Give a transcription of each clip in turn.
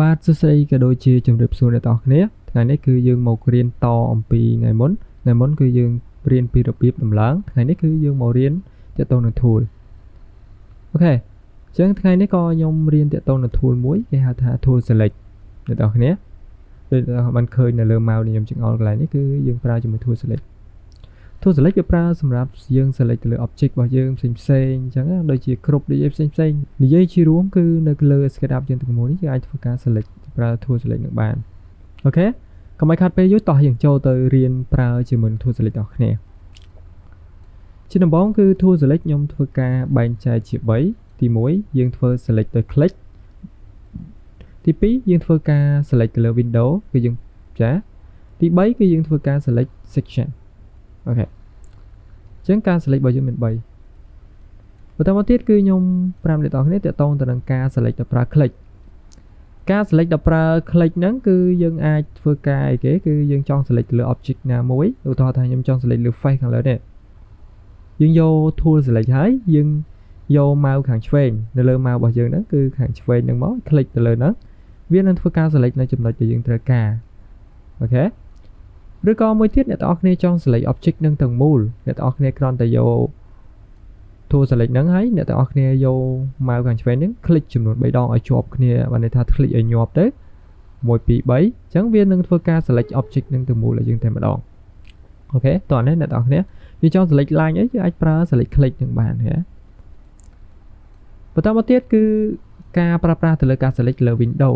បាទសួស្តីក៏ដូចជាជម្រាបសួរអ្នកទាំងអស់គ្នាថ្ងៃនេះគឺយើងមករៀនតអំពីថ្ងៃមុនថ្ងៃមុនគឺយើងរៀនពីរបៀបដំឡើងថ្ងៃនេះគឺយើងមករៀនទាក់ទងនឹង tool។ OK អញ្ចឹងថ្ងៃនេះក៏ខ្ញុំរៀនទាក់ទងនឹង tool មួយគេហៅថា tool select អ្នកទាំងអស់គ្នាដូចបានឃើញនៅលើ mouse នេះខ្ញុំចង្អុលកន្លែងនេះគឺយើងប្រើជាមួយ tool select។ tool select វាប្រើសម្រាប់យើង select ទៅលើ object របស់យើងផ្សេងផ្សេងអញ្ចឹងដូចជាគ្រប់ដូចផ្សេងផ្សេងនិយាយជារួមគឺនៅលើ SketchUp យើងទាំងមូលនេះយើងអាចធ្វើការ select ប្រើ tool select នឹងបាន។ OK កុំឲ្យខាត់ពេលយូរតោះយើងចូលទៅរៀនប្រើជាមួយនឹង tool select របស់គ្នា។ជាដំបូងគឺ tool select ខ្ញុំធ្វើការបែងចែកជា3ទី1យើងធ្វើ select ដោយ click ទី2យើងធ្វើការ select ទៅលើ window គឺយើងចាទី3គឺយើងធ្វើការ select section។ OK អញ្ចឹងការ select របស់យើងមាន3បន្តមកទៀតគឺខ្ញុំប្រាប់អ្នកទាំងអស់គ្នាទាក់ទងទៅនឹងការ select ដោយប្រើ click។ ការ select ដោយប្រើ click ហ្នឹងគឺយើងអាចធ្វើការអីគេគឺយើងចង់ select ទៅលើ object ណាមួយឧទាហរណ៍ថាខ្ញុំចង់ select លើ face ខាងលើនេះយើងយក tool select ហើយយើងយក mouse ខាងឆ្វេងនៅលើ mouse របស់យើងហ្នឹងគឺខាងឆ្វេងហ្នឹងមក click ទៅលើហ្នឹងវានឹងធ្វើការ select នៅចំណុចដែលយើងត្រូវការ។ OK ឬក៏មួយទៀតអ្នកទាំងអស់គ្នាចង់ select object នឹងទាំងមូលអ្នកទាំងអស់គ្នាគ្រាន់តែយក tool select ហ្នឹងហើយអ្នកទាំងអស់គ្នាយក mouse ខាងឆ្វេងហ្នឹង click ចំនួន3ដងឲ្យជាប់គ្នាបានន័យថា click ឲ្យញាប់ទៅ1 2 3អញ្ចឹងវានឹងធ្វើការ select object នឹងទាំងមូលឲ្យយើងតែម្ដង។ OK តោះនេះអ្នកទាំងអស់គ្នាយើងចង់ select line អីយើងអាចប្រើ select click នឹងបានហ៎។បន្តមកទៀតគឺការប្រើប្រាស់ទៅលើការ select លើ window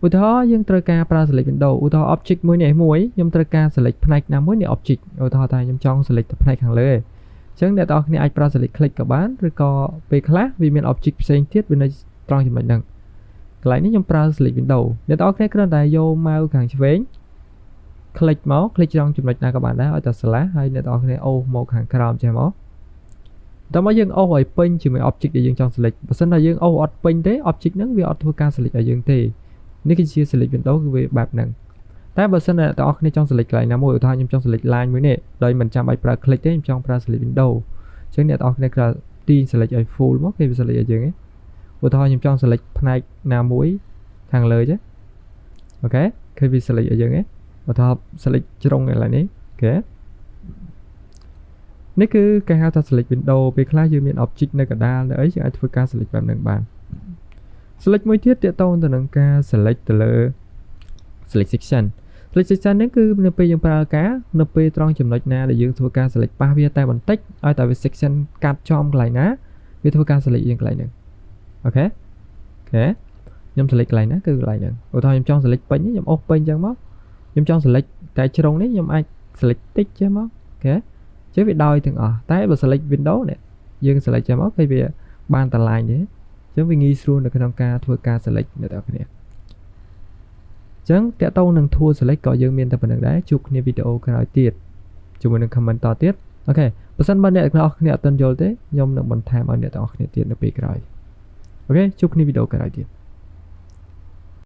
ឧទាហរណ៍យើងត្រូវការប្រើ select window ឧទាហរណ៍ object មួយនេះមួយខ្ញុំត្រូវការ select ផ្នែកណាមួយនៃ object ឧទាហរណ៍ថាខ្ញុំចង់ select ទៅផ្នែកខាងលើឯងអញ្ចឹងអ្នកទាំងអស់គ្នាអាចប្រើ select click ក៏បានឬក៏ពេលខ្លះវាមាន object ផ្សេងទៀតវានៅត្រង់ចំណុចហ្នឹង កន្លែងនេះខ្ញុំប្រើ select window អ្នកទាំងអស់គ្នាគ្រាន់តែយក mouse ខាងឆ្វេង click មក click ត្រង់ចំណុចណាក៏បានដែរឲ្យតែ slash ហើយអ្នកទាំងអស់គ្នាអូសមកខាងក្រោមចេះមកតោះមកយើងអូសឲ្យពេញជាមួយ object ដែលយើងចង់ select បើសិនតែយើងអូសអត់ពេញទេ object ហ្នឹងវាអត់ធ្វើការ select ឲ្យយើងទេ។នេះគឺជា select window គឺវាបែបហ្នឹងតែបើសិនតែអ្នកទាំងអស់គ្នាចង់ select កន្លែងណាមួយឧទាហរណ៍ខ្ញុំចង់ select line មួយនេះដោយមិនចាំបាច់ប្រើ click ទេខ្ញុំចង់ប្រើ select window អញ្ចឹងអ្នកទាំងអស់គ្នាគ្រាន់ទាញ select ឲ្យ full មកគេវា select ឲ្យយើងឯងឧទាហរណ៍ខ្ញុំចង់ select ផ្នែកណាមួយខាងលើចេះ OK ឃើញវា select ឲ្យយើងឯងឧទាហរណ៍ select ជ្រុងកន្លែងនេះ OK នេះគឺគេហៅថា select window ពេលខ្លះយើងមាន object នៅកណ្ដាលនៅអីយើងអាចធ្វើការ select បែបហ្នឹងបាន។ select មួយទៀតទាក់ទងទៅនឹងការ select ទៅលើ select section។ select section ហ្នឹងគឺនៅពេលយើងប្រើការនៅពេលត្រង់ចំណុចណាដែលយើងធ្វើការ select ប៉ះវាតែបន្តិចឲ្យតែវា section កាត់ចំកន្លែងណាវាធ្វើការ select យើងកន្លែងហ្នឹង។ OK OK ខ្ញុំ select កន្លែងណាគឺកន្លែងហ្នឹងឧទាហរណ៍ខ្ញុំចង់ select ពេញខ្ញុំអូសពេញអញ្ចឹងមកខ្ញុំចង់ select តែជ្រុងនេះខ្ញុំអាច select តិចចេះមក OK ចឹងវាដោយទាំងអស់តែបើ select window នេះយើង select ចេះមកគឺវាបានត line ទេអញ្ចឹងវាងាយស្រួលនៅក្នុងការធ្វើការ select អ្នកទាំងអស់គ្នា។អញ្ចឹងទាក់ទងនឹង tool select ក៏យើងមានតែប៉ុណ្ណឹងដែរជួបគ្នាវីដេអូក្រោយទៀតជាមួយនឹង comment តទៀត។ OK បើសិនបើអ្នកទាំងអស់គ្នាអត់ទាន់យល់ទេខ្ញុំនឹងបន្ថែមឲ្យអ្នកទាំងអស់គ្នាទៀតនៅពេលក្រោយ។ OK ជួបគ្នាវីដេអូក្រោយទៀត។